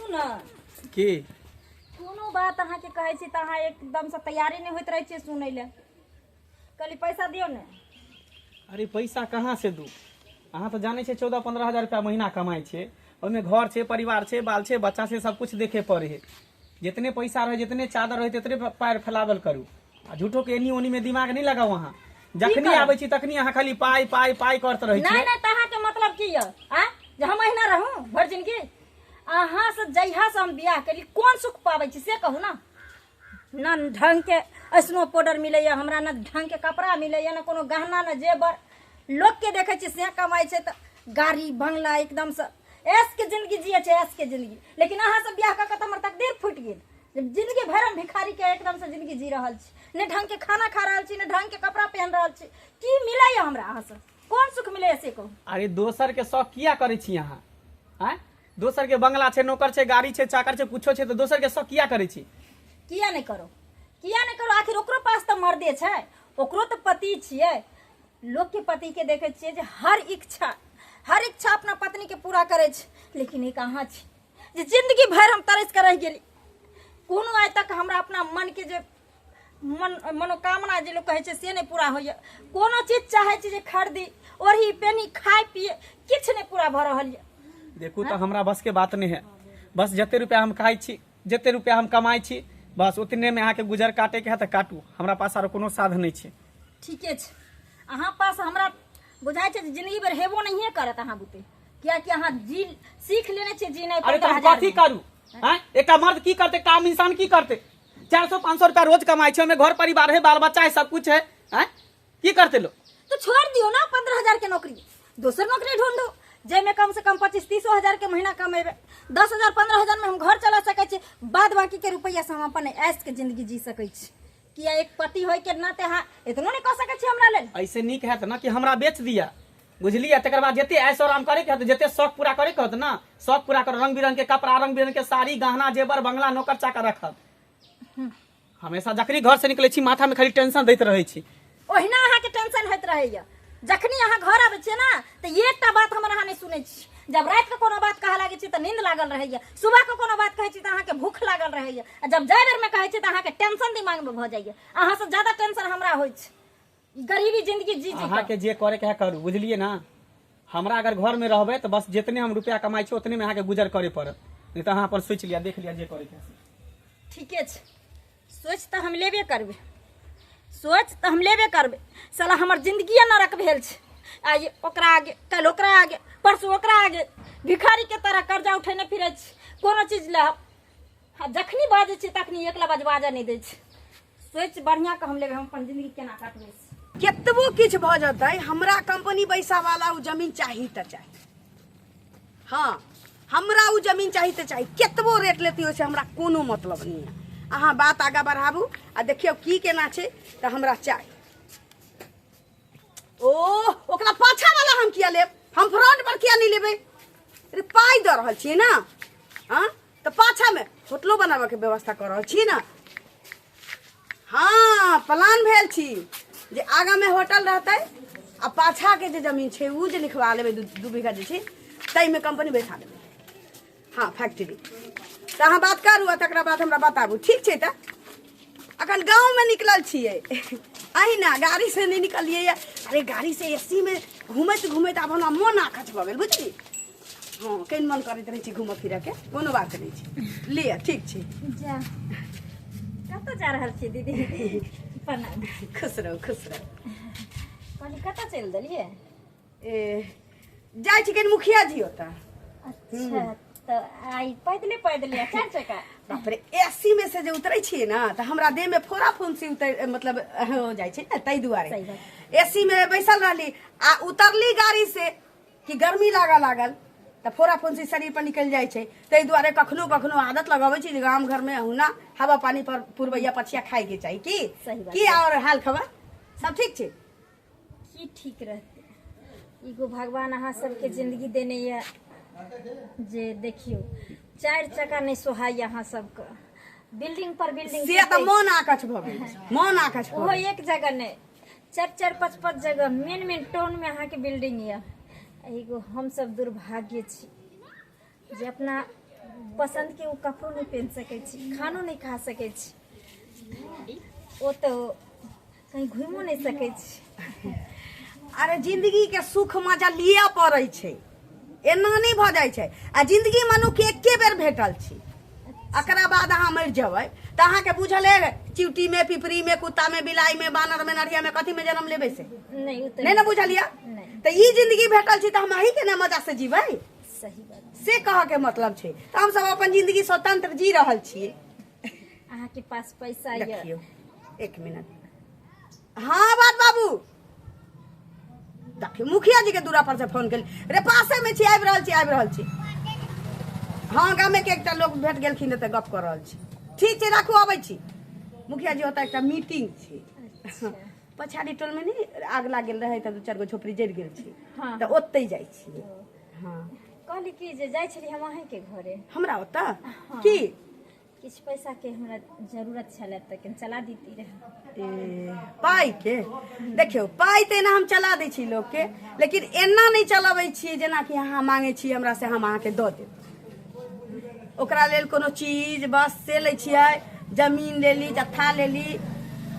ने। की? कोनो बात अहाँके कहै छी तऽ अहाँ एकदमसँ तैयारी नहि होइत रहै छियै सुनै लए। कहली पैसा दियौ ने। अरे पैसा कहाँ से दू? अहाँ तऽ जानै छियै 14-15 हजार रुपया महीना कमाइ छियै, ओहिमे घर छै, परिवार छै, बाल छै, बच्चा छै, सब कुछ देखे पड़े है। जितने पैसा रहे, जितने चादर रहे, तेतने पैर फैलावल करू आ झूठो के एनी ओनी में दिमाग नहीं लगाओ। अहाँ जखनी करब? आबै छी तखनी अहाँ खाली पाइ पाइ पाइ करत रहै नहीं छियै। नहीं, तऽ अहाँके मतलब की यऽ आ जे हम अहिना रहू भरि जिंदगी? अहाँ से जहिया से हम बियाह केली कोन सुख पाबै छी से कहू ना। न ढंग के ऐसनो पाउडर मिलैया हमरा, न ढंग के कपड़ा मिलैया, न कोनो गहना, न जेवर। लोकके देखै छियै से कमाइ छै तऽ गाड़ी बंगला एकदमसँ ऐश के जिंदगी जियै छै, ऐश के जिंदगी। लेकिन अहाँ से बियाह कऽ के तऽ हमर तकदीर फूटि गेल। जिंदगी भरि हम भिखारी के एकदमसँ जिंदगी जी रहल छी, ने ढंग के खाना खा रहल छी, ने ढंग के कपड़ा पहन रहल छी। की मिलैया हमरा अहाँसँ? कोन सुख मिलैया से कहू। अरे दोसर के शौक किया करै छी अहाँ? आँय, दोसर के बंगला छै, नौकर छै, गाड़ी छै, चाकर छै, कुछो छै, तऽ दोसर के शौक किया करै छी? किया नहि करो, किया नहि करो? आखिर ओकरो पास तऽ मर्दे छै, ओकरो तऽ पति छियै। लोकके पतिके देखै छियै जे हर इच्छा, हर इच्छा अपना पत्नीके पूरा करै छै, लेकिन एक अहाँ छी जे जिंदगी भरि हम तरसि कऽ रहि गेली। कोनो आइ तक हमरा अपना मनके जे मन मनोकामना जे लोक कहै छै से नहि पूरा होइए। कोनो चीज चाहै छी जे खरीदी, ओढ़ी, पेनी, खाय पिए, किछु नहि पूरा भऽ रहल यऽ। देखू तऽ हमरा बस के बात नहि है। बस जते रुपया हम खाइ छी, जते रुपया हम कमाइ छी, बस उतने में अहाँके गुजर काटे के है तऽ काटू। हमरा पास आरो कोनो साधन नहि छै। ठीके छै, अहाँ पास हमरा बुझाइ छै जे जिंदगी भरि हेबो नहिए करत अहाँ बुते, कियाकि अहाँ जी सीख लेने छियै जीनाइ। अरे तऽ हम 15 हजार कथी मे। करू? आँय, एकटा मर्द की करतै, एकटा आम इंसान की करतै? 400-500 रुपया रोज कमाइ छै, ओहिमे घर परिवार है, बाल बच्चा है, सब कुछ है। आँय, की करतै लोग? तो छोड़ दियो ना 15 हजार के नौकरी, दोसर नौकरी ढूंढू जाहिमे कम से कम 25-30 हजार के महीना कमेबे। 10 हजार 15 हजार में हम घर चला सकै छी, बाद बाकी के रुपया से हम अपन ऐश के जिंदगी जी सकै छी। किया एक पति होय के नाते अहाँ इतनो नहीं कह सकै छी हमरा लेल? ऐसे नीक हैत ना कि हमरा बेच दिया, बुझलियै? तकर बाद जते ऐश आराम करे के होत, जते शौक पूरा करे के होत ना, शौक पूरा करो। रंग बिरंग के कपड़ा, रंग बिरंग के साड़ी, गहना, जेवर, बंगला, नौकर चाकर रखब। हमेशा जखनी घर से निकले छी माथा में खाली टेंशन दैत रहै छी। ओहिना अहाँके टेंशन होइत रहैया। जखनी अहाँ घर आबै छियै ना तऽ एकटा बात हमर अहाँ नहि सुनै छी। जब राति के कोनो बात कहऽ लागै छी तऽ नींद लागल रहैया, सुबह के कोनो बात कहै छी तऽ अहाँके भूख लागल रहैया, आ जब जाय बेर में कहै छी तऽ अहाँके टेंशन दिमाग में भऽ जाइया। अहाँ से ज्यादा टेंशन हमरा होइ छै ई गरीबी जिंदगी जी जी अहाँके जे करे के है करू, बुझलियै ना? हमरा अगर घर में रहबै तऽ बस जितने हम रुपया कमाइ छी उतने में अहाँके गुजर करे पड़त, नहीं तऽ अहाँ अपन सोचि लिअ, देख लिअ जे करे के है। ठीके छै, सोच तऽ हम लेबे करबै, सोच तऽ हम लेबे करबै। साला हमर जिंदगिए नरक भेल छै। आइ ओकरा आगे, काल्हि ओकरा आगे, परसू ओकरा आगे भिखारीके तरह कर्जा उठेने फिरै छी कोनो चीज लए। आ जखनी बाजै छी तखनी एकला बाज बाजऽ नहि दै छै। सोच बढ़िआँ के हम लेबै, हम अपन जिंदगी केना काटबै से। केतबो किछु भऽ जेतै हमरा कंपनी बैसा वाला ओ जमीन चाही तऽ चाही। हाँ, हमरा ओ जमीन चाही तऽ चाही, केतबो रेट लेती ओहिसँ हमरा कोनो मतलब नहि है। अहाँ बात आगाँ बढ़ाबू आ देखियौ की केना छै, तऽ हमरा चाही। ओ ओकरा पाछा वाला हम किया लेब, हम फ्रंट पर किया नहीं लेबै? अरे पाइ दऽ रहल छियै ना, हाँ तऽ पाछामे होटलो बनाबऽके व्यवस्था कऽ रहल छी ना। हाँ, प्लान भेल छी जे आगाँमे होटल रहतै आ पाछाके जे जमीन छै ओ जे लिखवा लेबै, 2 बीघा जे छै ताहिमे कंपनी बैठा लेबै। हाँ, फैक्ट्री। तऽ अहाँ बात करू आ तकरा बाद हमरा बताबू। ठीक छै, तऽ अखन गाँवमे निकलल छियै, अहिना गाड़ीसँ नहि निकललियै। अरे गाड़ीसँ एसीमे घुमैत घुमैत आब हमरा मोन आकछ भऽ गेल, बुझली? हँ, कनि मन करैत रहै छै घूमऽ फिरऽके, कोनो बात नहि छै, लिअ। ठीक छै। जा, कतऽ जा रहल छी दीदी? प्रणाम। खुश रहू, खुश रहू। कहली कतऽ चलि देलियै? ए जाइ छी कनि मुखिया जी ओतऽ। अच्छा, तऽ आइ पैदले पैदले चारि चक्का? बाप रे, एसी में से जे उतरै छियै ने तऽ हमरा देह में फोड़ा फुंसी उतर मतलब हो जाइ छै ने, ताहि दुआरे। सही बात। एसी में बैसल रहली आ उतरली गाड़ी से कि गर्मी लागऽ लागल तऽ फोड़ा फुंसी शरीर पर निकलि जाइ छै। ताहि दुआरे कखनो कखनो आदत लगबै छी जे गाम घर में अहुना हवा पानी पर पुरबैया पछिया खाय के चाही। की सही बात की छै। और हाल खबर सब ठीक छै? की ठीक रहतै, एगो भगवान अहाँ सबके जिंदगी देने यऽ जे देखियौ चारि चक्का नहि सोहाइए अहाँ सबके, बिल्डिंग पर बिल्डिंग से तऽ मन आकछ भऽ गेल छै, मन आकछ भऽ ओहो गेल। एक जगह नहि, चारि चारि पाँच पाँच जगह मेन मेन टाउन में अहाँके बिल्डिंग यऽ। एगो हमसब दुर्भाग्य छी जे अपना पसंद के ओ कपड़ो नहीं पहन सकै छी, खानो नहीं खा सकै छी, ओ तो कहीं घुमो नहीं सकै छी। अरे जिंदगी के सुख मजा लिअ पड़ै छै, एना नहि भऽ जाइ छै। आ जिंदगी मनुख एके बेर भेटल छै, एकरा बाद अहाँ मरि जेबै तऽ अहाँके बुझल है चिउटी में, पिपरी में, कुत्ता में, बिलाई में, बानर में, नढ़िया में कथी में जन्म लेबै से नहीं, उ तऽ नहि ने बुझल यऽ? नहि। तऽ ई जिंदगी भेटल छै तऽ हम अही के ने मजा से जीबै। सही बात। से कहऽ के मतलब छै। तऽ हमसब अपन जिंदगी स्वतंत्र जी रहल छियै। अहाँके पास पैसा यऽ? देखियौ एक मिनट। हाँ बात बाबू, देखियौ मुखिया जी के दूरा पर से फोन केली रे, पासे में छी, आबि रहल छी, आबि रहल छी। हाँ गामे के एकटा लोक भेट गेलखिन तऽ गप कऽ रहल छी। ठीक छै राखू, अबै छी। मुखिया जी ओतऽ एकटा मीटिंग छै। अच्छा। पछाड़ी टोल में नहीं आग लाग गेल रहै तऽ दू चारि गो झोपड़ी जरि गेल छै। हाँ। तऽ ओतहि जाइ छियै। हाँ। कहली कि जे जाइ छली हम अहीँके घरे। हमरा ओतऽ की? किछु पैसा के हमरा जरूरत छलै तऽ कनि चला देती रहे। ए, पाइ के देखियौ, पाइ तऽ एना हम चला दै छी लोकके, लेकिन एना नहि चलबै छियै जेनाकि अहाँ मांगै छी हमरा से हम अहाँके दऽ देब। ओकरा लेल कोनो चीज बस से लै छियै, जमीन लेली, जत्था लेली,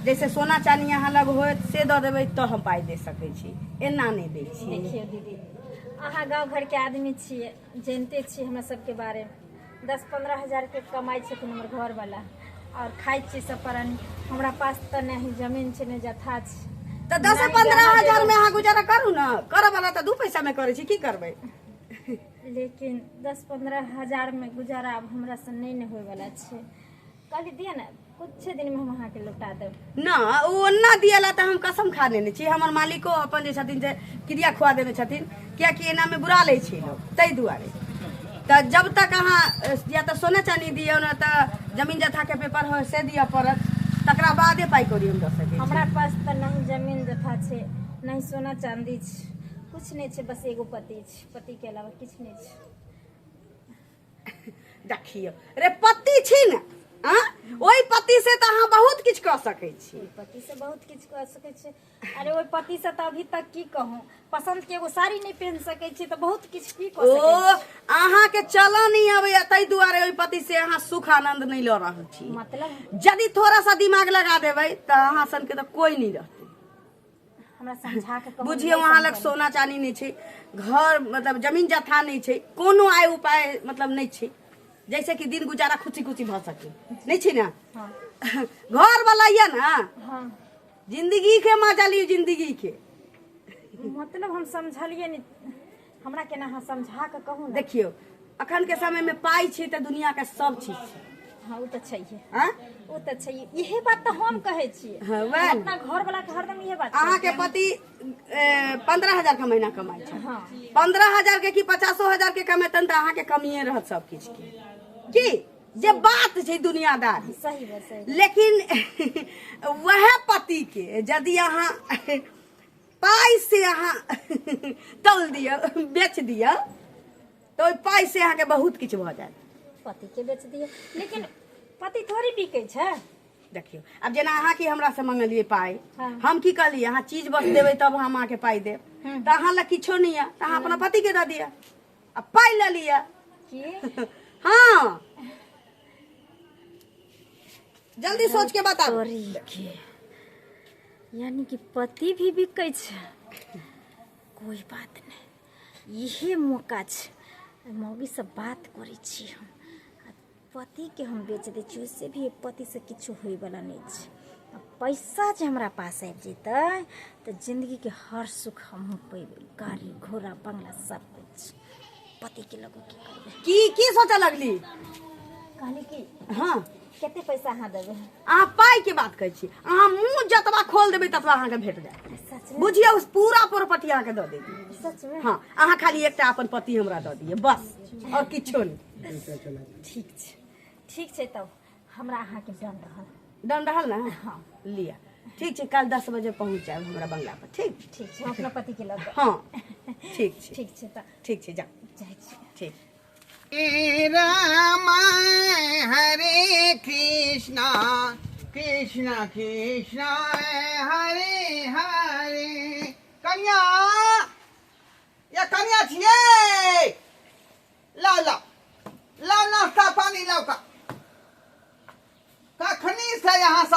जैसे सोना चानी अहाँ लग होत से दऽ देबै तऽ हम पाइ दे सकै छी, एना नहि दै छियै। देखियौ दीदी, अहाँ गाँव घरके आदमी छियै, जानिते छियै हमरा सबके बारेमे। 10-15 हजार के कमाइ छथिन हमर घरवाला और खाइ छियै सब प्राणी। हमरा पास तऽ नहि जमीन छै, नहि जत्था छै। तऽ दस नहि पंद्रह जमा हजार में जेवर। अहाँ गुजारा करू ने, करऽ वाला तऽ दू पैसा में करै छी, की करबै? लेकिन 10-15 हजार में गुजारा आब हमरा से नहि ने होयवला छै। कहली दिअ ने, कुछ दिन में हम अहाँके लौटा देब। ना, ओ ओना दियला तऽ हम कसम खा लेने छी, हमर मालिको अपन जे छथिन से क्रिया खुआ देने छथिन, कियाकि एनामे बुरा लै छै लोक, ताहि दुआरे। तऽ जब तक अहाँ या तऽ सोना चानी दियौ ने तऽ जमीन जथाके पेपर हो से दिअ पड़त, तकरा बादे पाइ कौड़ी हम दऽ सकै छी। हमरा पास तऽ नहीं जमीन जथा छै, नहीं सोना चांदी छै, कुछ नहि छै, बस एगो पति छै, पति के अलावा किछु नहि छै। देखियौ रे, पति छी ने, ओहि पति से तऽ अहाँ बहुत किछु कऽ सकै छी। ओहि पति से बहुत किछु कऽ सकै छी। अरे ओहि पति से तऽ अभी तक की कहूँ, पसंद के एगो साड़ी नहि पहन सकै छी, तऽ बहुत किछु की कऽ ओ सकै छी? अहाँके चलऽ नहि अबैया, ताहि दुआरे ओहि पति से अहाँ सुख आनंद नहि लऽ रहल छी। मतलब? यदि थोड़ा सा दिमाग लगा देबै तऽ अहाँ सनके तऽ कोई नहि रहतै। हमरा समझा के कहू। बुझियौ अहाँ लग सोना चानी नहि छै, घर मतलब जमीन जथा नहि छै, कोनो आय उपाय मतलब नहि छै जैसे कि दिन गुजारा खुशी खुशी भऽ सके, नहि छै ने? हाँ। घर वाला यऽ ने? हाँ। जिंदगी के मजा लियौ, जिंदगी के। मतलब हम समझलियै नहि, हमरा केना अहाँ समझा के कहू ने। देखियौ अखन के समय में पाइ छै तऽ दुनिया के सब चीज छै। हाँ ओ तऽ छैहे। आँय? ओ तऽ छैहे, इहे बात तऽ हम कहै छियै। हाँ, वएह हम अपना घर वाला के हरदम इहे बात कहै अहाँके छियै। पति 15,000 के महीना कमाइ छै। हाँ। 15,000 के की 50,000 के कमेतन तऽ अहाँके कमिए रहत सब किछु के, की जे बात छै दुनियादारी। सही बात, सही बात। लेकिन वएह पति के यदि अहाँ पाइ से अहाँ तौल दिअ, बेच दिअ, तऽ ओहि पाइ से अहाँके बहुत किछु भऽ जायत। पति के बेच दिअ, लेकिन पति थोड़ी बिकै छै। देखियौ आब जेना अहाँ की हमरा से मंगलियै पाइ, हाँ। हम की कहलियै? अहाँ चीज बस देबै तब हम अहाँके पाइ देब। तऽ अहाँ लग किछो नहि यऽ तऽ अहाँ अपना पति के दऽ दिअ आ पाइ लऽ लिअ। की? हाँ, जल्दी सोच के बताबू। तोरी के, यानी कि पति भी बिकै छै। कोई बात नहि, इहे मौका छै, मौगी से बात करै छी हम आ पतिके हम बेच दै छी। ओहिसे भी पतिसँ किछु होइवला नहि छै। आ पैसा जे हमरा पास आबि जेतै तऽ जिन्दगीके हर सुख हमहूँ पेबै, गाड़ी घोड़ा बंगला सब किछु। पतिके लगो की करबै? की की सोचऽ लगली? कहली कि हाँ, कते पैसा अहाँ देबै? अहाँ पाइ के बात कहै छी, अहाँ मुंह जतबा खोल देबै ततबा अहाँके भेट जायत। सच में? बुझियौ पूरा प्रॉपर्टी अहाँके दऽ देब। सच में? हाँ, अहाँ खाली एकटा अपन पति हमरा दऽ दिअ बस, और किछो नहि। ठीक छै, ठीक छै, तब हमरा अहाँके डन रहल। डन रहल ने? हाँ। लिअ, ठीक छै, काल्हि 10 बजे पहुँच जायब हमरा बंगला पर, ठीक? ठीक छै, हम अपना पतिके लऽ कऽ। हाँ, ठीक छै। ठीक छै तऽ। ठीक छै, जाउ। जाइ छी। ठीक। राम हरे कृष्णा कृष्णा कृष्णा हरे हरे। कन्या या कन्या छियै, लाउ लाउ लाउ नाश्ता।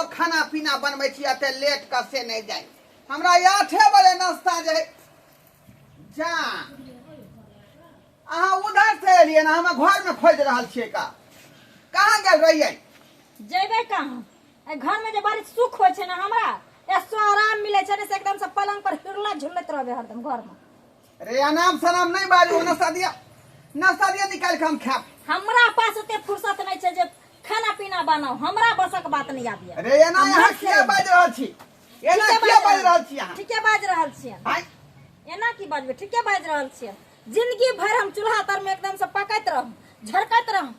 सब खाना पीना बनबै छी एते लेट कऽ से नहि जाइ हमरा 8 बजे नाश्ता जे है जा अहाँ उधर से एलियै ने हम घर में खोजि रहल छियै का कहाँ गेल रहियै जेबै कहाँ एहि घर में जे बड़ी सुख होइ छै ने हमरा ऐसो आराम मिलै छै ने से एकदम से पलंग पर हिरला झुलैत रहबै हरदम घर में रे अनाम सनाम नहीं बाजू नाश्ता दिया नाश्ता दिया निकाल के हम खायब हमरा पास ओते फुर्सत नहीं छै जे खाना पीना बनाओ हमरा बसक बात नहीं आबिया रे एना यहाँ किया बाजि रहल छी एना किया बाजि रहल छी अहाँ ठीके बाजि रहल छियै आँय एना की बाजबै ठीके बाजि रहल छियै जिंदगी भरि हम चूल्हा तर में एकदम से पकैत रहू झरकैत रहू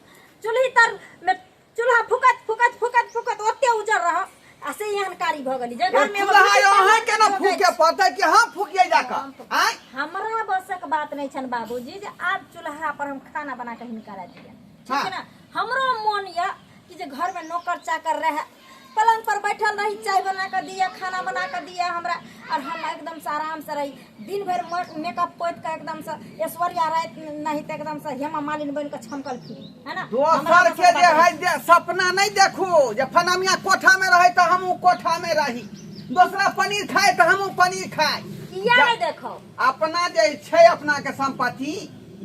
चूल्ही तर में चूल्हा फुकत फुकत फुकत फुकत ओते उजर रह आ से एहन कारी भऽ गेली जे घर में एगो चूल्हा बिजली अहाँ पानी केना भऽ फूके जाइ छै। पड़तै कि हम फूकिए जाकऽ आँय हमरा बसक बात नहीं छन बाबूजी जे आब चूल्हा पर हम खाना बना के हिनका दिए ठीक है हाँ। ना हमरो मोन यऽ कि जे घर में नौकर चाकर रहे पलंग पर बैठल रही चाय बना के दिया खाना बना के दिया हमरा और हम एकदम से आराम से रही दिन भरि मेकअप पोति के एकदम से ऐश्वर्या राय नहीं तो एकदम से हेमा मालिनी बन के छमकल फिरी है ना हमरा दोसर बसक के बात जे नहीं। है जे सपना नहीं देखू जे फनामिया कोठा में रहे तऽ हमहूँ कोठा में रही दोसरा पनीर खाए तऽ हमहूँ पनीर खाए किया नहीं देखो अपना जे छै अपना के संपत्ति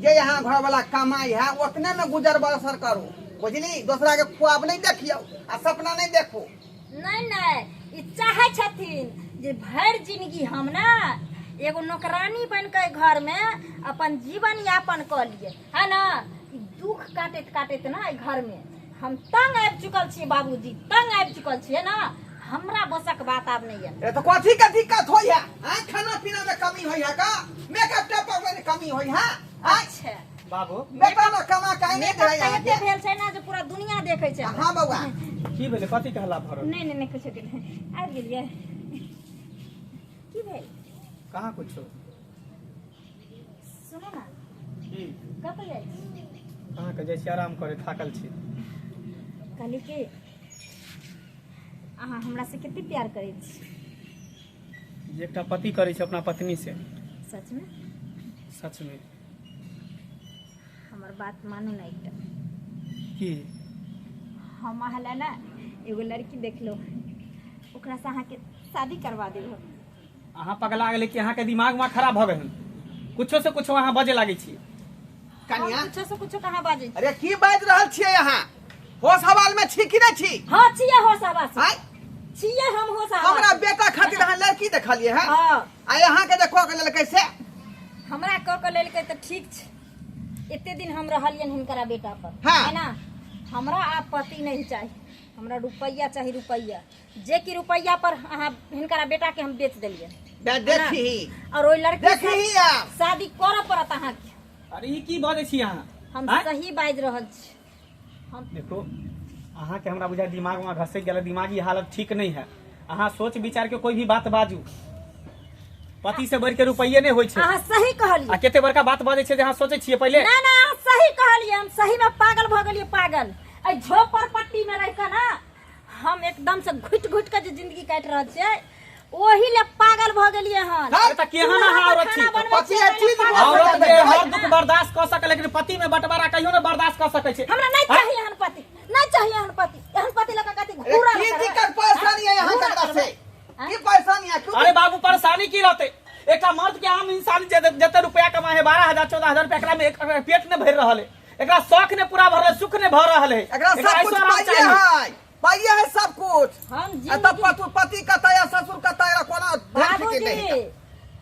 जे यहाँ घर वाला कमाई है उतने में गुजर बसर करू बुझली दोसरा के ख्वाब नहीं देखियो आ सपना नहीं देखू नहीं नहीं ई चाहे छथिन जे भरि जिंदगी हम ना एगो नौकरानी बन के घर में अपन जीवन यापन कऽ लिए है ना ई दुख काटैत काटैत ना एहि घर में हम तंग आबि चुकल छी बाबूजी तंग आबि चुकल छियै ना हमरा बसक बात आब नहीं है ए तो कथी के दिक्कत होई है आय खाना पीना में कमी होई है का मेकअप टेकअप में कमी होई है आय अच्छा बाबू बेटा ना कमा के नहीं मेकअप दे तऽ एते भेल छै ना जे पूरा दुनिया देखै छै हां बउआ की भेलै कथी के हल्ला भऽ रहल नहीं नहीं नहीं कुछो के नहीं आबि गेलियै की भेल कहाँ कुछो सुनू ना की कतऽ जाइ छी कहाँ के जाइ छी आराम करे थाकल छी कहली कि अहाँ हमरा से कते प्यार करै छी जे एकटा पति करै छै अपना पत्नी से सचमे सचमे हमर बात मानू ना एकटा की हम अहाँ लए ना एगो लड़की देखलहुँ ओकरासँ अहाँके शादी करवा देब हम अहाँ पगला गेलै कि अहाँके दिमाग में खराब भऽ गेल कुछो से कुछो अहाँ बजे लागै छी कनिया हम कुछो से कुछो कहाँ बाजै छी अरे की बाजि रहल छियै अहाँ होश हवाल में छी कि नहि छी हाँ छियै होश हवास आँय छियै हम होश हवास हमरा बेटा खातिर अहाँ लड़की देखलियै है हाँ आ अहाँ के जे कऽ के लेलकै से हमरा कऽ के लेलकै तऽ ठीक छै एते दिन हम रहलियनि हुनकरा बेटा पर हाँ। है ना हमरा आब पति नहीं चाही हमरा रुपैआ चाही रुपैआ जे कि रुपैआ पर अहाँ हिनकरा बेटा के हम बेच देलियै बे देखी और ओहि लड़की से देखी आब शादी करऽ पड़त अहाँके अरे ई की बजै छी अहाँ हम आँय? सही बाजि रहल छी हम देखो अहाँके हमरा बुझाय दिमाग में घसक गेल दिमागी हालत ठीक नहीं है अहाँ सोच विचार के कोई भी बात बाजू पति से बढ़ के रुपये नहीं होइ छै अहाँ सही आ कहलियै कते बड़का बात बजै छै जे अहाँ सोचै छियै पहिले ना ना अहाँ सही कहलियै हम सही में पागल भऽ गेलियै पागल एहि झोपड़ पट्टी में रहि कऽ ना हम एकदम से घुटि घुटि कऽ जे जिंदगी काटि रहल छियै ओहि ले पागल भऽ गेलियै हन अरे तऽ केहन अहाँ औरत छी खाना बनबै पति छियै, है चीज पागल औरत भऽ के गेलियै। हर दुख बर्दाश्त कऽ सकै लेकिन पति में बंटवारा कहियो ने बर्दाश्त कऽ सकै छै हमरा नहीं चाहिए एहन पति नहीं चाहिए एहन पति एहन पति लऽ कऽ कथी अरे घूरा की करबै? दिक्कत परेशानी है यहाँ घूरा ककरा से करबै? की परेशानी है क्यों अरे बाबू परेशानी की रहते एकटा मर्द के आम इंसान जते रुपया कमाए है 12,000 14,000 रुपया एकरा में पेट नहीं भरि रहल है एकरा शौक ने पूरा भर रहल सुख ने भर रहल है एकरा सब ऐसो कुछ आराम पाइए चाही। है पाइए है सब कुछ हम आ तब जिंदगी पतु पति कतऽ या ससुर कतऽ या कोनो ध्यान फिकिर बाबूजी नहि है।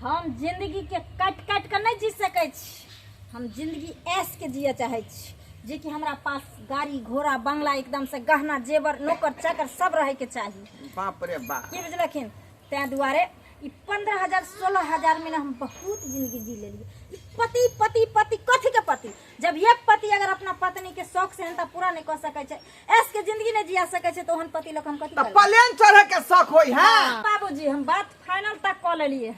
हम जिंदगी के काटि काटि के नहीं जी सकै छी हम जिंदगी ऐश के जिए चाहै छी जे कि हमरा पास गाड़ी घोड़ा बंगला एकदम से गहना जेवर नौकर चाकर सब रहे के चाही बाप रे बाप की बुझलखिन ताहि दुआरे ई 15,000 16,000 में ना हम बहुत जिंदगी जी लेलिए ई पति पति पति कथी के पति जब एक पति अगर अपना पत्नी के शौक से पूरा नहीं कर सकै छै ऐस के जिंदगी नहीं जिया सकै छै तो ओहन पति लोग हम कथी तऽ करबै? प्लेन चढ़े के शौक होई है बाबूजी हम बात फाइनल तक कऽ लेलिए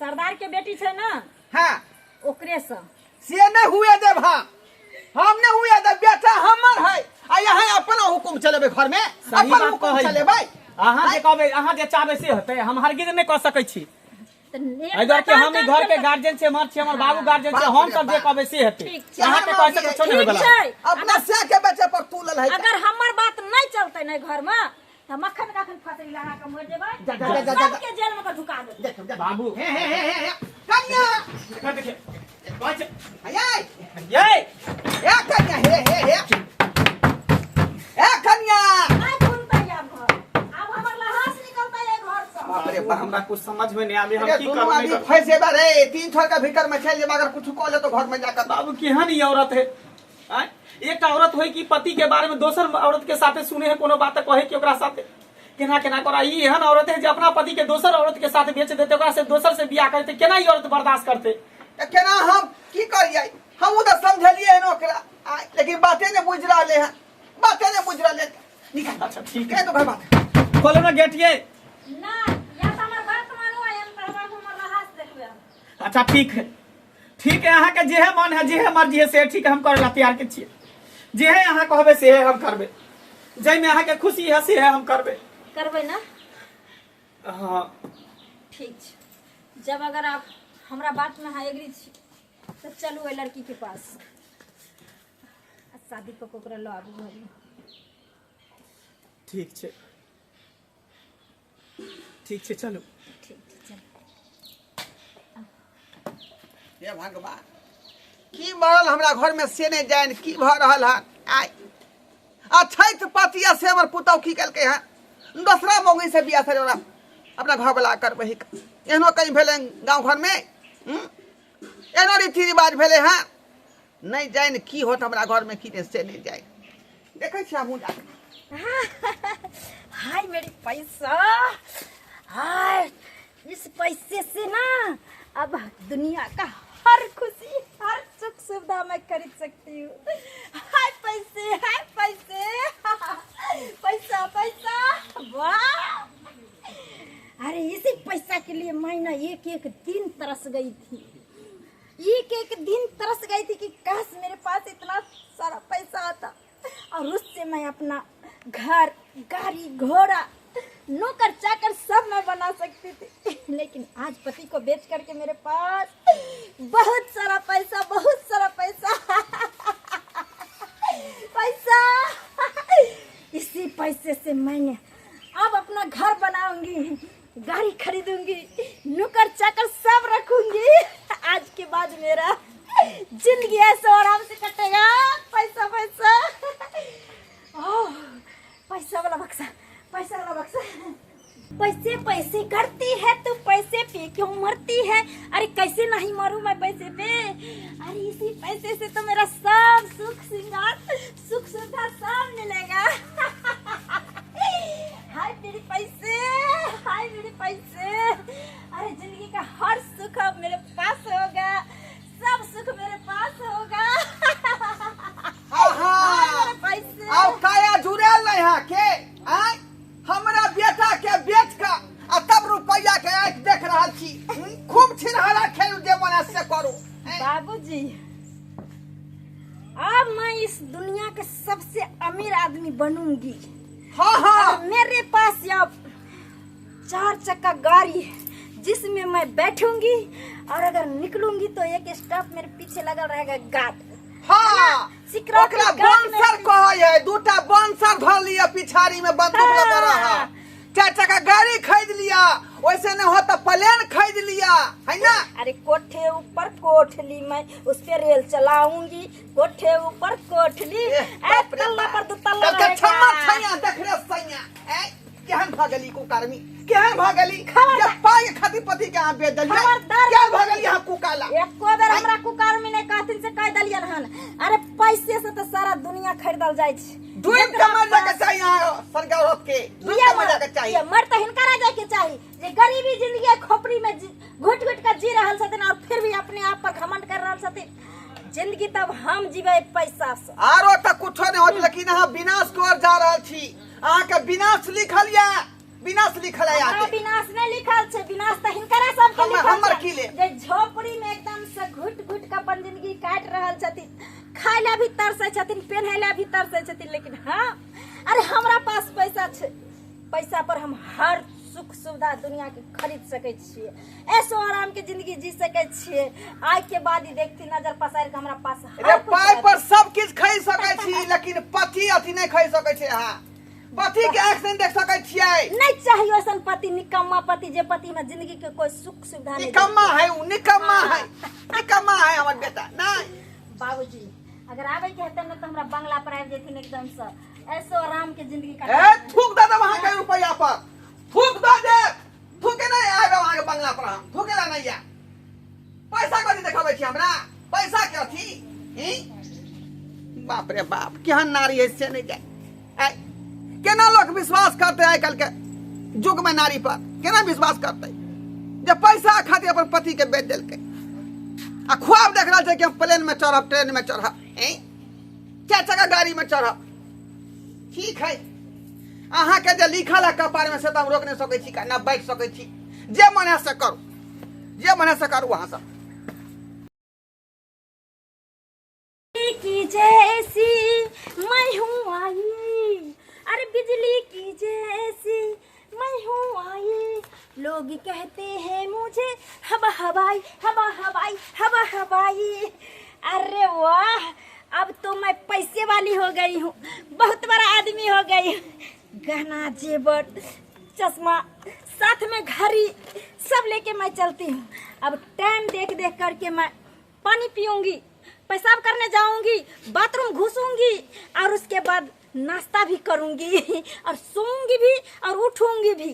सरदार के बेटी छै ना हाँ ओकरे से से नहीं हुए देब हम नहीं हुए देब बेटा हमर है आ यहाँ अपना हुकुम चलेबै घर में सही अपन बात हुकुम कहै चलेबै अहाँ जे कहबै अहाँ जे चाहबै से हेतै हम हरगिज नहि कऽ सकै छी तऽ एक एहि दुआरे कि बात हम ई और घर के गार्जियन छियै हमर छियै हमर बाबू गार्जियन छै बाप हम रे सब जे बाप। कहबै से हेतै ठीक छै। अहाँके कहै से कुछो नहि ठीक होइवला छै अपना से के बेचे पर तू लल है अगर हमर बात नहीं चलते ने घर में तो तऽ मक्खन के अखन फांसी लगा के मरि जेबै। जा, जा, जा, जा, जा। सबके जेल में के ढुका देबै। देखो जा। बाबू। हे हे हे हे हे कन्या। देखा देखिए बच। ये। ये। ए कन्या, हे हे हे, ए कन्या। नहि घुमतै आब घर, आब हमर लहास निकलतै एहि घर से। बाप रे बाबू, बाप। हमरा कुछ समझ में नहीं आवे, हम अरे की दोनों करू नहीं आदमी करू। फंस जेबा रे, तीन छोर के भीतर में चल जेबा अगर कुछ कह ले तो घर में जाकर। बाबू केहन ई औरत है आँय? एकटा औरत होय कि पति के बारे में दोसर औरत के साथे सुने है कोनो बात त कहे कि ओकरा साथे केना केना करा। ई एहन औरत है जे अपना पति के दोसर औरत के साथ बेच देते, ओकरा से दोसर से बियाह करते, केना ई औरत बर्दाश्त करते? त केना हम की करियै? हमहूँ तऽ समझलियै हन ओकरा आँय, लेकिन बाते नहि बुझि रहलै हन, बाते नहि बुझि रहलै। निकाल। अच्छा ठीक है है। तो घर बात खोलो ना गेट ये। ना या तऽ हमर बात मानू आ या तऽ हमर लहास देखबै। अच्छा ठीक है, ठीक है, अहाँ के जेहे मन है, जेहे मर्जी है से ठीक है, हम करे ला तैयार के छियै। जेहे अहाँ कहबै सेहे हम करबै, जाहिमे अहाँ के खुशी है सेहे हम करबै। करबै ना? हाँ। ठीक छै, जब अगर आप हमरा बात में अहाँ एग्री छी तऽ चलू ओहि लड़की के पास आ शादी कऽ के ओकरा लऽ आबू घरमे। ठीक छै, ठीक छै, चलू। ठीक छै, चलू। हे भगवान, की मरल हमरा घर में से नहीं जान की भऽ रहल हन। आय अछैत पतिया से हमर पुतहु की केलकै हन, दोसरा मौगी से बियाह से ओकरा अपना घर वाला करबै। एहनो कहीं भेलै गाँव घर में? हम्म? एहनो रीति रिवाज भेलै हँ? नहीं जानि की होत हमरा घर में की नहीं से नहीं जानि। देखै छियै हमहूँ जाके। हाय मेरी पैसा, हाय, इस पैसे से ना अब दुनिया का हर खुशी हर सुख सुविधा मैं खरीद सकती हूँ। हाय पैसे, हाय पैसे, पैसा पैसा, वाह। अरे इसी पैसा के लिए मैं ना एक एक दिन तरस गई थी, एक एक दिन तरस गई थी कि काश मेरे पास इतना सारा पैसा आता और उससे मैं अपना घर गाड़ी घोड़ा नौकर चाकर सब मैं बना सकती थी। लेकिन आज पति को बेच करके मेरे पास बहुत सारा पैसा, बहुत सारा पैसा, पैसा। इसी पैसे से मैंने अब अपना घर बनाऊंगी, गाड़ी खरीदूंगी, नौकर चाकर सब रखूंगी। आज के बाद मेरा जिंदगी ऐसे आराम से कटेगा। पैसा पैसा, ओह पैसा वाला बक्सा, पैसा वाला बक्सा। पैसे पैसे करती है तू, पैसे पे क्यों मरती है? अरे कैसे नहीं मरूं मैं पैसे पे? अरे इसी पैसे से तो मेरा सब सुख श्रृंगार सुख सुविधा सब मिलेगा। हाय मेरे पैसे, हाय मेरे पैसे। अरे जिंदगी का हर सुख अब मेरे पास होगा, सब सुख मेरे पास होगा। आहा। हाय मेरे पैसे। आउ काया जुड़ल नहीं है के आय हमरा बेटा के बेच के आ तब रुपया के आंखि देख रहल छी। खूब छिनहरा खेलू, जे मन है से करू। बाबूजी अब मैं इस दुनिया के सबसे अमीर आदमी बनूंगी। हाँ हाँ। और मेरे पास अब 4 चक्का गाड़ी जिसमें मैं बैठूंगी और अगर निकलूंगी तो एक स्टाफ मेरे पीछे लगा रहेगा गार्ड। हाँ। सिक्योरिटी ओकरा गार्ड मेरे बांसर कहै है, दूटा बांसर धर लिया पिछाड़ी में बंदूक लगा रहा। 4 चक्का गाड़ी खरीद लिया, वैसे नहीं हो तो प्लेन खरीद लिया है ना। अरे कोठे ऊपर कोठली मैं उस पे रेल चलाऊंगी, कोठे ऊपर कोठली। एह, ए, बाप रे तल्ला बाप। पर दू तल्ला तब के रहेगा। छम्मा छैया देख रे सैया। ए केहन भऽ गेली कुकर्मी, केहन भऽ गेली खबरदार। जे पाइ के खातिर पति के अहाँ बेच देलियै। खबरदार। केहन भऽ गेली अहाँ कुकाला? एको बेर हमरा कुकर्मी नहीं कहथिन से कह देलियन हन। अरे पैसे से तो सारा दुनिया खरीदल जाइ छै। दुई जेकरा कमर जाके पास- चाही अहाँ सरकार औरत के, दुई किया कमर जाके चाही। किया मर तऽ हिनकरा जाय के चाही जे गरीबी जिंदगी के खोपड़ी में घुट घुट के जी रहल छथिन और फिर भी अपने आप पर घमंड कर रहल छथिन। जिंदगी तब हम जीवे पैसा से। आरो तऽ कुछो नहीं होत, लेकिन अहाँ विनाश के ओर जा रहल छी। अहाँ के विनाश लिखल या विनाश लिखल है हमरा अहाँ के। विनाश नहीं लिखल छै, विनाश तऽ हिनकरा सब के लिखल हमर छै। की ले? जे झोपड़ी में एकदम से घुट घुट के अपन जिंदगी काट रहल छथिन, खाय ला भी तरसै छथिन, पेन्है ला भी तरसै छथिन, लेकिन हाँ अरे हमरा पास पैसा छै, पैसा पर हम हर सुख सुविधा दुनिया के खरीद सकै छियै, ऐसो आराम के जिंदगी जी सकै छियै। आइ के बाद ई देखथिन नजर पसारि के हमरा पास हर रे कुछ पाइ रहतै। पर सब किछु खरीद सकै छी, लेकिन पति अथी नहीं खरीद सकै छै अहाँ। पति के आँख से नहीं देख सकै छियै। नहीं चाहिए ऐसा पति, निकम्मा पति, जे पति में जिंदगी के कोई सुख सुविधा नहीं। निकम्मा है उ, निकम्मा है, निकम्मा है हमर बेटा। नहीं बाबूजी, अगर आवे के हेतै न त हमरा बंगला पर आबि जेथिन एकदम से, ऐसो आराम के जिंदगी काट। ए थूक दे वहां के रुपया पर, थूक दे दे, थूके नहीं आबे वहां के बंगला पर, हम थूके ला नहीं आ। पैसा कथी देखाबै छी हमरा, पैसा के अथी ई? बाप रे बाप, केहन नारी है से नहीं जाए। आइ केना लोक विश्वास करते आइ काल्हि के युग में नारी पर, केना विश्वास करते जे पैसा खातिर अपन पति के बेच देलकै। आ ख्वाब देख रहल छै कि हम प्लेन में चढ़ब, ट्रेन में चढ़ब, ई चार चक्का गाड़ी में चढ़ब। ठीक है, अहाँ के जे लिखल है कपार में से तो हम रोक नहीं सकै छी, ना बैठ सकै छी। जे मन है से करू, जे मन है से करू अहाँ सब। की जैसी मैं हूँ आई, अरे बिजली की जैसी मैं हूँ आई, लोग कहते हैं मुझे हवा हवाई, हवा हवाई, हवा हवाई। अरे वाह, अब तो मैं पैसे वाली हो गई हूँ, बहुत बड़ा आदमी हो गई हूँ। गहना, जेवर, चश्मा, साथ में घड़ी सब लेके मैं चलती हूँ। अब टाइम देख देख करके मैं पानी पीऊंगी, पेशाब करने जाऊंगी, बाथरूम घुसूंगी और उसके बाद नाश्ता भी करूंगी और सोऊंगी भी और उठूंगी भी।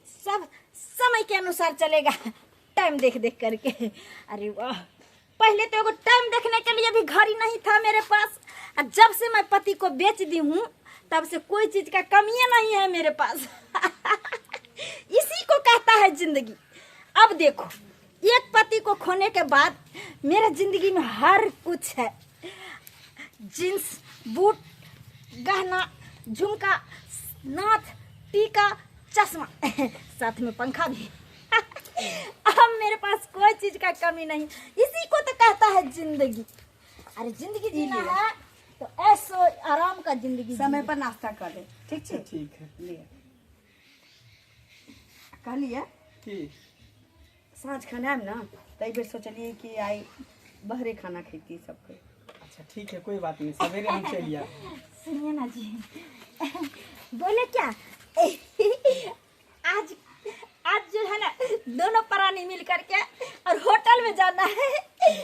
सब समय के अनुसार चलेगा, टाइम देख देख करके। अरे वाह, पहले तो एगो टाइम देखने के लिए भी घड़ी नहीं था मेरे पास, और जब से मैं पति को बेच दी हूँ तब से कोई चीज का कमी नहीं है मेरे पास। इसी को कहता है जिंदगी। अब देखो, एक पति को खोने के बाद मेरे जिंदगी में हर कुछ है, जींस, बूट, गहना, झुमका, नाथ, टीका, चश्मा, साथ में पंखा भी। अब मेरे पास कोई चीज का कमी नहीं। इसी को तो कहता है जिंदगी। अरे जिंदगी जीना है तो ऐसो आराम का जिंदगी। समय पर नाश्ता कर ले, ठीक है? ठीक है। ले कहलिए की साँझ खाना आयब ना, तऽ एहि बेर सोचलियै कि आइ बाहरे खाना खैती सबके। अच्छा ठीक है, कोई बात नहीं, सवेरे हम चलिए आएब। सुनिए ना जी, बोले क्या, आज आज जो है ना दोनों प्राणी मिल करके और होटल में जाना है।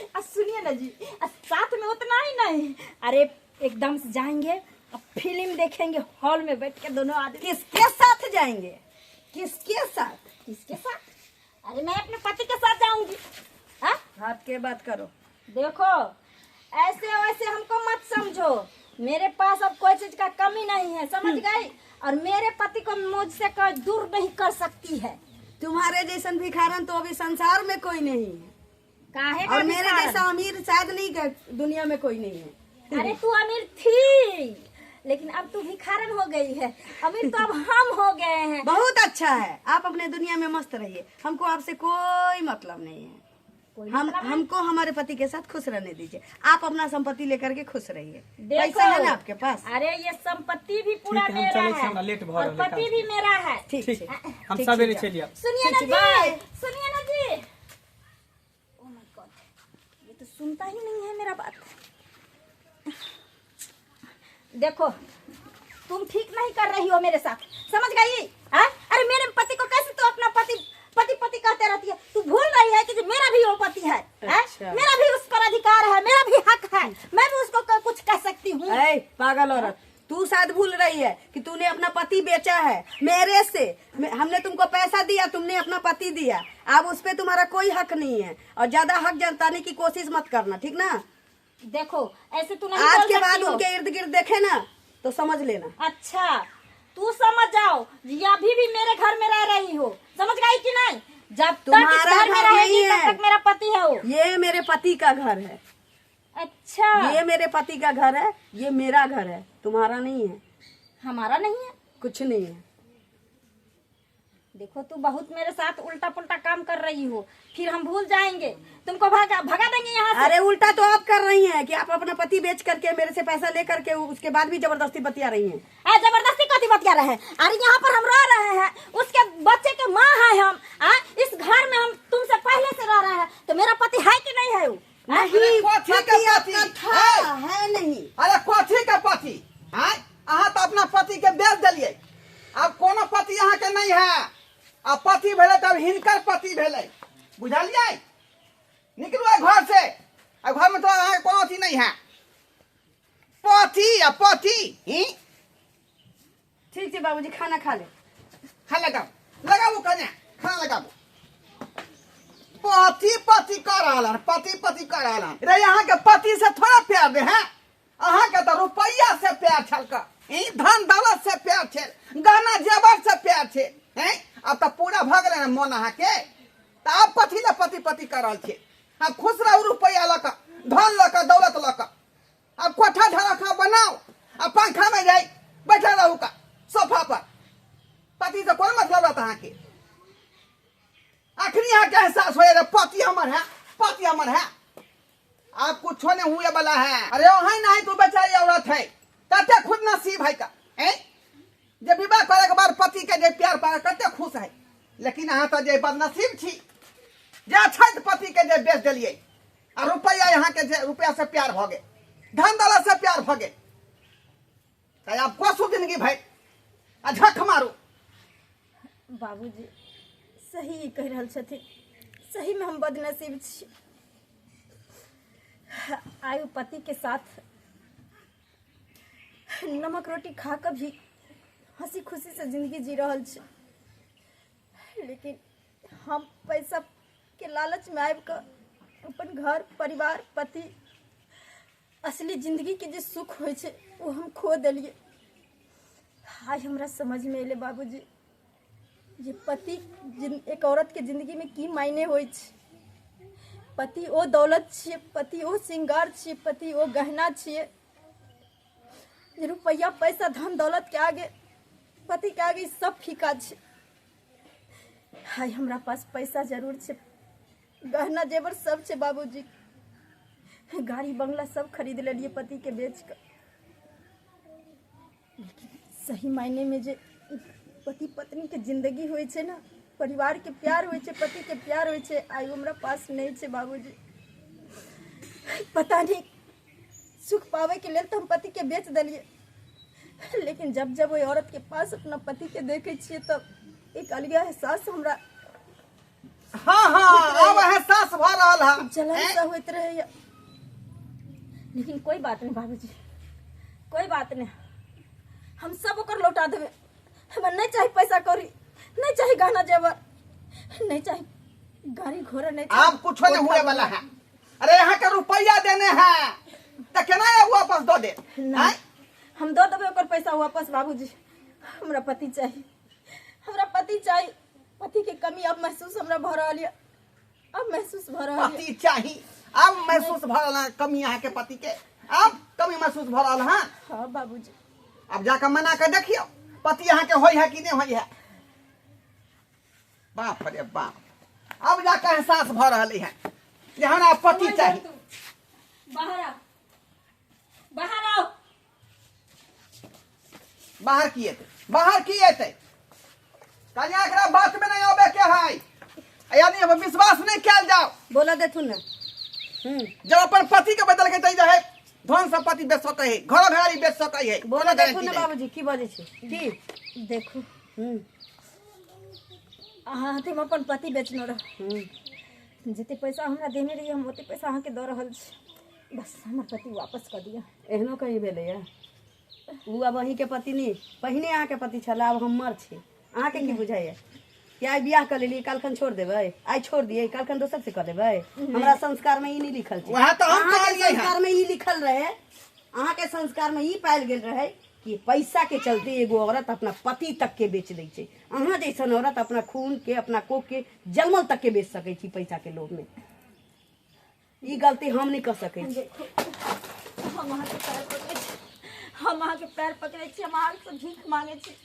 और सुनिए ना जी, और साथ में उतना ही नहीं, अरे एकदम से जाएंगे और फिल्म देखेंगे हॉल में बैठ के दोनों आदमी। किसके साथ जाएंगे? किसके साथ? किसके साथ? अरे मैं अपने पति के साथ जाऊंगी। हाँ? हाथ के बात करो। देखो, ऐसे वैसे हमको मत समझो, मेरे पास अब कोई चीज का कमी नहीं है, समझ गई? और मेरे पति को मुझसे कोई दूर नहीं कर सकती है। तुम्हारे जैसन भिखारन तो अभी संसार में कोई नहीं है। काहे का और मेरे भिखारन? जैसा अमीर शायद नहीं दुनिया में कोई नहीं है। अरे तू अमीर थी, लेकिन अब तू भिखारन हो गई है, अमीर तो अब हम हो गए हैं। बहुत अच्छा है, आप अपने दुनिया में मस्त रहिए, हमको आपसे कोई मतलब नहीं है। कोई हम मतलब नहीं? हमको हमारे पति के साथ खुश रहने दीजिए, आप अपना संपत्ति लेकर के खुश रहिए। देखो, पैसा है ना आपके पास? अरे ये संपत्ति भी पूरा ठीक है, हम मेरा चले छी, है हमरा लेट भऽ और रहल है पति काज भी के। मेरा है। ठीक ठीक, छै। हम ठीक सवेरे छै, चलि आएब। सुनिए ना ठीक छै, जी, सुनिए ना जी, ओ my God, ये तो सुनता ही नहीं है मेरा बात। देखो तुम ठीक नहीं कर रही हो मेरे साथ, समझ गई? हाँ? अरे मेरे पति को कैसे तू अपना पति पति पति कहते रहती है? तू भूल रही है कि जो मेरा भी वो पति है, हाँ? अच्छा। मेरा भी उस पर अधिकार है, मेरा भी हक है, मैं भी उसको कुछ कह सकती हूँ। ऐ पागल औरत, तू शायद भूल रही है कि तूने अपना पति बेचा है मेरे से। हमने तुमको पैसा दिया, तुमने अपना पति दिया, अब उस पे तुम्हारा कोई हक नहीं है। और ज्यादा हक जताने की कोशिश मत करना, ठीक ना? देखो ऐसे तू नहीं आज बोल के सकती बाद हो। उनके इर्द गिर्द देखे ना तो समझ लेना। अच्छा तू समझ जाओ, ये अभी भी मेरे घर में रह रही हो, समझ गई कि नहीं? जब तक इस तुम्हारा घर में घर रहेगी नहीं तब है। तक मेरा पति है वो। ये मेरे पति का घर है। अच्छा ये मेरे पति का घर है, ये मेरा घर है, तुम्हारा नहीं है। हमारा नहीं है, कुछ नहीं है। देखो तू बहुत मेरे साथ उल्टा पुल्टा काम कर रही हो, फिर हम भूल जाएंगे, तुमको भगा भगा देंगे यहाँ से। अरे उल्टा तो आप कर रही हैं कि आप अपना पति बेच करके मेरे से पैसा ले करके उसके बाद भी जबरदस्ती बतिया रही हैं। ए, जबरदस्ती कथी बतिया रहे हैं? अरे यहाँ पर हम रह रहे हैं, उसके बच्चे के माँ है हम, आ? इस घर में हम तुमसे पहले से रह रहे हैं, तो मेरा पति है कि नहीं है वो? नहीं, अरे कथी के पति पति? आपका था, ए! है नहीं। अरे कथी के पति? आँय, अहाँ तऽ अपना पति के बेच देलियै। आब हिनकर पति भेलै, बुझलियै? निकलू एहि घर से, आ घर में तो अहाँके कोनो अथी नहीं है। पति आ पति ही। ठीक छै बाबूजी, खाना खा ले। खा लगाबू, लगाबू कन्या, खाना लगाबू। पति पति कर रहल हन, पति पति कर रहल हन। रे अहाँके पति से थोड़ा प्यार दे हैं, अहाँके तऽ रुपैआ से प्यार छल क, ई धन दौलत से प्यार छल, गहना जेवर से प्यार छै हैं। आब तऽ पूरा भऽ गेलै ने मन अहाँके, तऽ आब कथी लए पति पति कर रहल छियै? आब खुश रहू रुपैआ लऽ कऽ, धन लऽ कऽ, दौलत लऽ कऽ। आब कोठा ढरखा बनाओ आ पंखा में जाई बैठल रहू का सोफा पर। पति से कोन मतलब रहत अहाँके? अखनी अहाँके एहसास होए रे पति हमर है, पति हमर है। आप कुछो नहीं हुए वाला है। अरे वहाँ नहीं तू बेचारी औरत है, कते खुद नसीब है का हैं? जे विवाह करे के बाद पति के जे प्यार पाए कते खुश है, लेकिन अहाँ तो जे बदनसीब छी जे अछैत पति के जे बेच देलिए आ रुपया यहाँ के जे रुपया से प्यार भ गेल, धन दौलत से प्यार भ गेल, तऽ आब कोसू जिंदगी भाई आ झख मारू। बाबूजी सही कहि रहल छथिन, सही में हम बदनसीब छी। आयु पति के साथ नमक रोटी खा कऽ भी हंसी खुशी से जिंदगी जी रहल छी, लेकिन हम पैसा के लालच में आबि कऽ अपन घर परिवार पति असली जिंदगी के जे सुख होइ छै ओ हम खो देलियै। आइ हमरा समझमे एलै बाबूजी जे पति एक औरत के जिंदगी में की मायने होइ छै। पति ओ दौलत छियै, पति ओ श्रृंगार छियै, पति ओ गहना छियै जे रुपैआ पैसा धन दौलत के आगे, पति के आगे सब फीका छै। हाय हमरा पास पैसा जरूर छै, गहना जेवर सब छै बाबूजी, गाड़ी बंगला सब खरीद लेलियै पति के बेच कऽ, लेकिन सही मायने में जे पति पत्नी के जिंदगी होइ छै ने, परिवार के प्यार होइ छै, पति के प्यार होइ छै, आइ हमरा पास नहि छै बाबूजी। पता नहीं सुख पावे के लेल तऽ हम पति के बेच देलियै, लेकिन जब जब ओहि औरत के पास अपना पति के देखे छियै तब एक अलगे एहसास हमरा। हाँ हाँ, अब एहसास भऽ रहल है, जलन सा होइत रहैया। लेकिन कोई बात नहीं बाबूजी, कोई बात नहीं, हम सब ओकर लौटा देबै। हमरा नहीं चाही पैसा कौड़ी, नहीं चाही गहना जेवर, नहीं चाही गाड़ी घोड़ा, नहीं चाही। अब कुछो नहीं हुए वाला है। अरे यहाँ के रुपया देने हैं तो केना आब वापस दऽ दे? नहीं, हम दऽ देबै ओकर पैसा वापस बाबूजी। हमरा पति चाही, हमरा पति चाही। पति के कमी अब महसूस हमरा भऽ रहल यऽ, अब महसूस भऽ रहल यऽ। पति चाही, अब महसूस भऽ रहल है कमी अहाँ के पति के, अब कमी महसूस भऽ रहल है। हाँ बाबूजी। अब जाकर मना के देखियो पति अहाँ के होई है कि नहीं होई है। बाप रे बाप, अब जाकर एहसास भऽ रहल है जे हमरा पति चाही। बाहर आओ, बाहर आओ। बाहर की एतै, बाहर की एतै? कन्या एकरा बात में नहीं आबे के है, यानी अब विश्वास नहीं कयल जाओ। बोला देथुन ने। जब अपन पति के बदल के चल रहे धन संपत्ति बेच सकै है, घर घरारी बेच सकै है। बोला देथुन ने बाबूजी, की बजै छै की? देखू अहाँ हाथे हम अपन पति बेचने रह, जते पैसा हमरा देने रहियै हम ओते पैसा अहाँके दऽ रहल छी, बस हमर पति वापस कऽ दिअ। एहनो कहीं भेलैया? ओ आब अहीँके पति नहि, पहिने अहाँके पति छलै, आब हमर छै। अहाँके की बुझाइया कि आइ बियाह कऽ लेलियै काल्हिखन छोड़ देबै? आइ छोड़ दियै काल्हिखन दोसर से कऽ लेबै? हमरा संस्कार में ई नहि लिखल छै। वएह तऽ हम अहाँके कहलियै हँ। संस्कार में ई लिखल रहे, अहाँके संस्कार में ई पायल गेल रहे कि पैसा के चलते एगो औरत अपना पति तक के बेच दै छै। अहाँ जैसन औरत अपना खून के, अपना कोख के जन्मल तक के बेच सकै छी पैसा के लोभ में। ई गलती हम नहीं कर सकै छी। हम अहाँके पैर पकड़ै छी, हम अहाँके पैर पकड़ै छी, हम अहाँसँ भीख मांगै छी,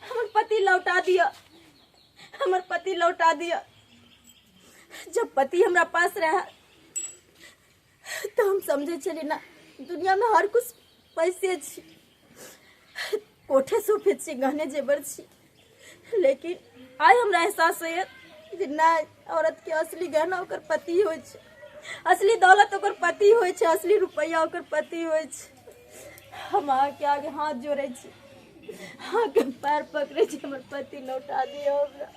हमर पति लौटा दिअ, हमर पति लौटा दिअ। जब पति हमरा पास रहे तऽ हम समझै छलियै ना दुनियामे हर कुछ पैसे छी, कोठे सोफे छी, गहने जेवर छी, लेकिन आइ हमरा एहसास होइए जे नहि, औरत के असली गहना ओकर पति होइ छै, असली दौलत ओकर पति होइ छै, असली रुपैआ ओकर पति होइ छै। हम अहाँके आगे हाथ जोड़ै छी, अहाँके पैर पकड़ै छी, हमर पति लौटा दिअ हमरा।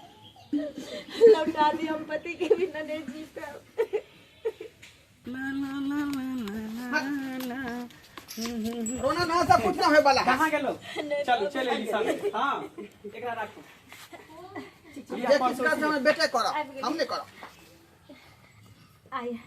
लौटा दिअ, हम पति के बिना नहीं जी पायब। रोना ना सब कुछ ना होय वाला है। कहाँ गेलो? चलू चलि एली संगे। हाँ, एकरा राखू। जे किछु करब से हमर बेटे करब, हम नहि करब। आइ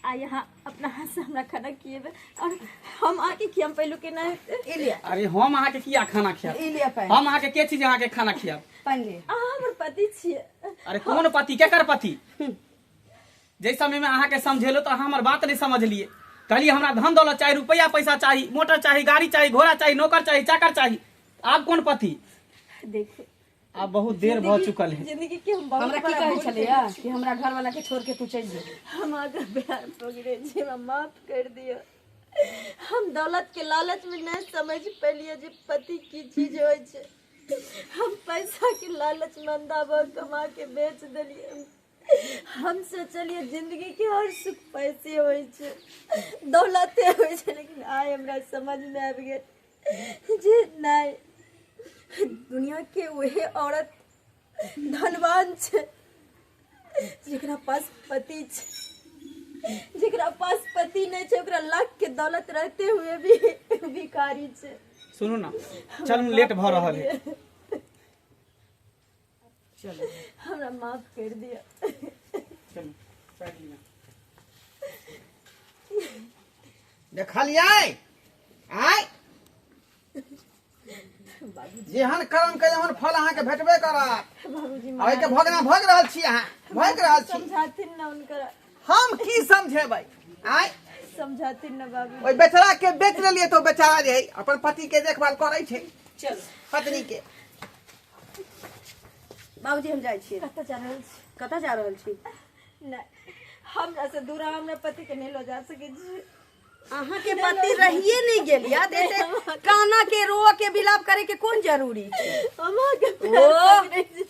आइ अहाँ अपना हाथ से हमरा खाना खिएबै और हम आके खियाम पहलू के ना हेतै। ई लिअ। अरे हम अहाँके किया खाना खियाब? ई लिअ पानि। हम अहाँके के छी जे अहाँके खाना खियाब? पानि लिअ। अहाँ हमर पति छियै। अरे कोन पति, केकर पति? जाहि समय में अहाँके समझेलो तऽ अहाँ हमर बात नहि समझलियै। कहलियै हमरा धन दौलत चाही, रुपैआ पैसा चाही, मोटर चाही, गाड़ी चाही, घोड़ा चाही, नौकर चाही, चाकर चाही। आब कोन पति? देखिए आब बहुत देर भऽ चुकल है। जिंदगी के हम बहुत हमरा की बड़ा कहै भूल छलैया केने कि हमरा घर वाला के छोड़ के तू चलि जो। हम अहाँके प्यार पकड़े छी, हमरा माफ कर दिअ। हम दौलत के लालच में नहीं समझ पेलिए जे पति की चीज होइ छै। हम पैसा के लालच में अंधा भऽ कमा के बेच देलिए। हम सोचलिए जिंदगी के हर सुख पैसे होइ छै, दौलते होइ छै, लेकिन आइ हमरा समझ में आबि गेल जे नहीं, दुनिया के वही औरत धनवान छै जेकरा पास पति छै। जेकरा पास पति नहीं छै ओकरा लाख के दौलत रहते हुए भी भिखारी छै। सुनू ना, चलू लेट भऽ रहल है। चलू हमरा माफ कर दिअ। चलू साइड लिअ। देखलियै आय, जेहन कर्म के ओहन फल अहाँके भेटबे करत। बाबूजी, आ एहिके भोगना भोग रहल छी अहाँ, भोग रहल छी। समझाथिन ना हुनकर। हम की समझेबै आय? समझाथिन ना बाबू। ओहि बेचारा के बेच लेलियै तऽ ओ बेचारा जे है अपन पति के देखभाल करै छै। चलू पत्नी के। बाबूजी, हम जाइ छियै। कतऽ जा रहल छी? कतऽ जा रहल छी? नहीं, हमरा से दूर अहाँ हमरा पति के नहीं लऽ जा सकै छी। अहाँ के पति रहिए नहीं गेल या देते काना के रोआ के विलाप करे के कोन जरूरी छै? हम अहाँके ओ प्यार पकड़ै छी।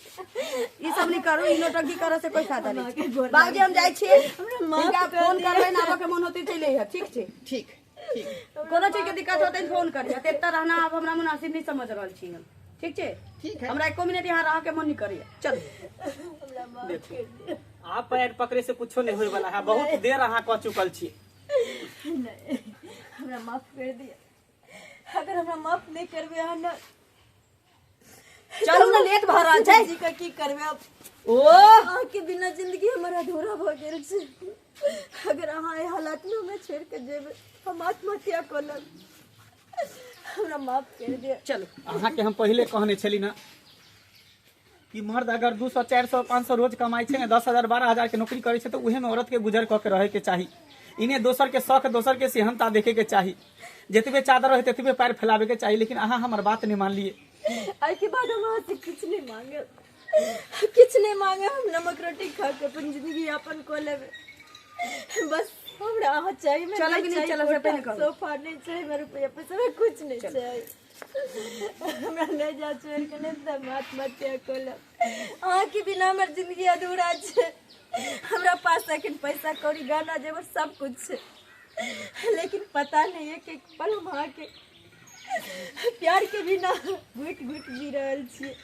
ई सब नहीं करू, ई नौटंकी करे से कोई फायदा नहीं। अहाँके गोर बाबूजी, हम जाइ छियै। हमरा माफ हिनका कर फोन दिअ। करबै ने, आबऽ के मन होतै चलि अइहऽ, ठीक छै? ठीक ठीक। कोनो चीज के दिक्कत होतै फोन करिहऽ। तऽ एतऽ रहना आब हमरा मुनासिब नहीं समझ रहल छी हम, ठीक छै? ठीक है। हमरा एको मिनट यहाँ रह के मन नहीं करैया। चलू। हमरा माफ कर दिअ। आप पैर पकड़े से कुछो नहीं होय वाला है। बहुत देर अहाँ कऽ चुकल छी। नहीं, हमरा माफ कर दिअ। अगर हमरा माफ नहीं करबै अहाँ ने, चलू ने, लेट भऽ रहल छै। जी का की करबै आब? ओ अहाँके बिना जिंदगी हमर अधूरा भऽ गेल छै। अगर अहाँ एहि हालत में हमरा छोड़ि के जेबै, हम आत्महत्या कऽ लेब। हमरा माफ कर दिअ। चलू। अहाँके हम पहिले कहने छली ना कि मर्द अगर 200 400 500 रोज कमाइ छै ने, 10,000 12,000 के नौकरी करै छै, तऽ उहे में औरत के गुजर कऽ के रहे के चाही। इने दोसर के शौक, दोसर के सेहनता देखे के चाही। जतबे चादर रहे ततबे पैर फैलावे के चाही। लेकिन अहाँ हमर बात नहीं मानलिए। एहिके बाद हम अहाँ से किछु नहीं मांगब, किछु नहीं मांगब। हम नमक रोटी खा के अपन जिंदगी यापन कऽ लेबै। बस हमरा अहाँ चाही। हमरा चलब कि नहीं नहि चाही चलब से कोठा, पहिले कहू। सोफा नहीं चाही, हमरा रुपया पैसा, हमरा कुछ नहीं चाही। हमरा नहीं जा छोड़ के, नहीं तऽ हम आत्महत्या कऽ लेब। अहाँके बिना हमर जिंदगी अधूरा छै। हमरा पास अखन पैसा कौड़ी, गहना जेवर सब कुछ छै, लेकिन पता नहीं एक एक पल हम अहाँके प्यार के बिना घुटि घुटि जी रहल छियै।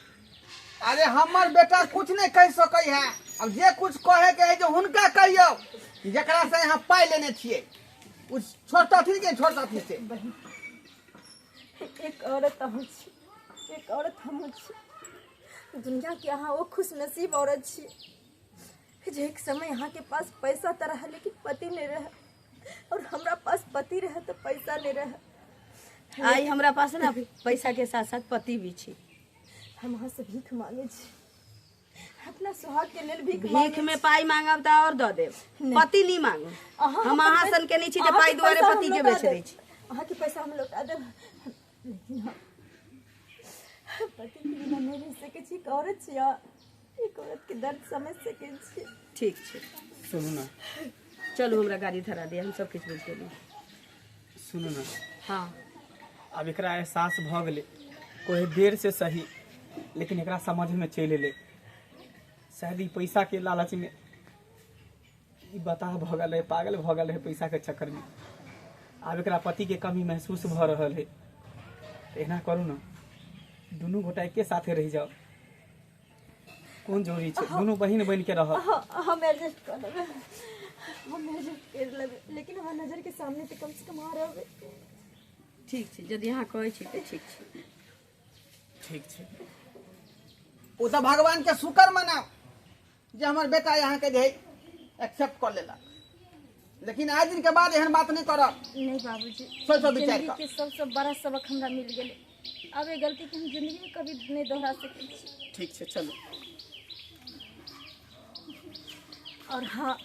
अरे हमर बेटा कुछ नहीं कहि सकै है। अब जे कुछ कहे के है जे हुनका कहियौ जकरा से अहाँ पाइ लेने छियै। ओ छोड़तथिन के छोड़तथिन से? एक औरत अहूँ छी, एक औरत हमहूँ छी। दुनिया के अहाँ ओ खुशनसीब औरत छी जे एक समय अहाँके पास पैसा तऽ रहै लेकिन पति नहीं रहै, और हमरा पास पति रहै तऽ पैसा नहीं रहै। आइ हमरा पास ने पैसा के साथ साथ पति भी छै। हम अहाँ से भीख मांगे छी, अपना सुहाग के लेल भीख भीख मांगे में छी। पाई मांगब तऽ और दऽ देब, पति नहीं मांगब। अहाँ हम अहाँ सन के नहीं छी जे अहाँके पाई दुआरे पैसा हम पति के लौटा बेच दै देब। छी। अहाँके पैसा हम लौटा देब, लेकिन हम पति के बिना नहीं रह सकै छी। एक औरत छी अहाँ, एक औरत के दर्द समझ सकै छी। ठीक छै। सुनू ना। चलू, हमरा गाड़ी धरा दिअ, हम सब किछु बुझि गेलियै। सुनू ना। हाँ। आब एकरा एहसास भऽ गेलै, कोई देर से सही, लेकिन एकरा समझ में चलि एलै। शायद ई पैसा के लालच में ई बताह भऽ गेल रहै, पागल भऽ गेल रहै पैसा के चक्कर में। आब एकरा पति के कमी महसूस भऽ रहल है। तऽ एना करू ना, दुनू गोटा एके साथे रहि जाओ। कोन जरूरी छै, दुनू बहिन बनि के रहब। हम एडजस्ट कऽ लेबै, हम एडजस्ट कर लेबै, लेकिन हमरा नजर के सामने तऽ कम से कम अहाँ रहबै। ठीक छै, यदि अहाँ कहै छी तऽ ठीक छै। ठीक छै। ओ तऽ भगवान के शुक्र मनाउ जे हमर बेटा अहाँके जे है एक्सेप्ट कऽ लेलक, लेकिन आज दिन के बाद एहन बात नहि करब। नहीं बाबूजी, सोच विचार जिंदगी कऽ। के सबसे बड़ा सबक हमरा मिल गेलै। अब ये गलती के हम जिंदगी में कभी नहीं दोहरा सकै छी। ठीक छै, चलू। और हाँ,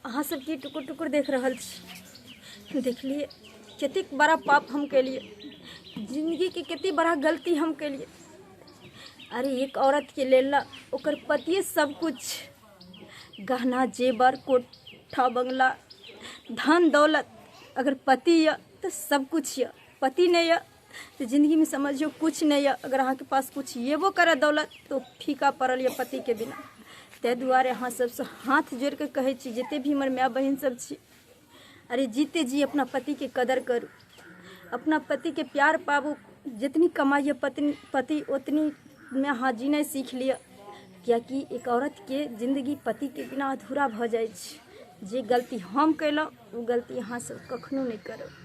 अहाँ सबके टुकुर टुकुर देख रहल छी, देखलिए कतेक बड़ा पाप हम केलिए, जिंदगी के कतेक बड़ा गलती हम केलिए। अरे एक औरत के लेल ना ओकर पतिए सब कुछ, गहना जेवर कोठा बंगला धन दौलत, अगर पति यऽ तऽ सब कुछ यऽ, पति नहीं यऽ तऽ जिंदगी में समझियो कुछ नहीं यऽ। अगर अहाँके पास कुछ येबो करत दौलत तो फीका पड़ल यऽ पति के बिना। ताहि दुआरे अहाँ सबसँ हाथ जोड़ि कऽ कहै छी, जते भी हमर माय बहिन सब छी, अरे जीते जी अपना पति के कदर करू, अपना पति के प्यार पाबू। जितनी कमाइए पत्नी पति उतनी में अहाँ जीनाइ सीख लिअ, कियाकि एक औरत के जिंदगी पति के बिना अधूरा भऽ जाइ छै। जे गलती हम केलहुँ ओ गलती अहाँ सब कखनो नहि करब।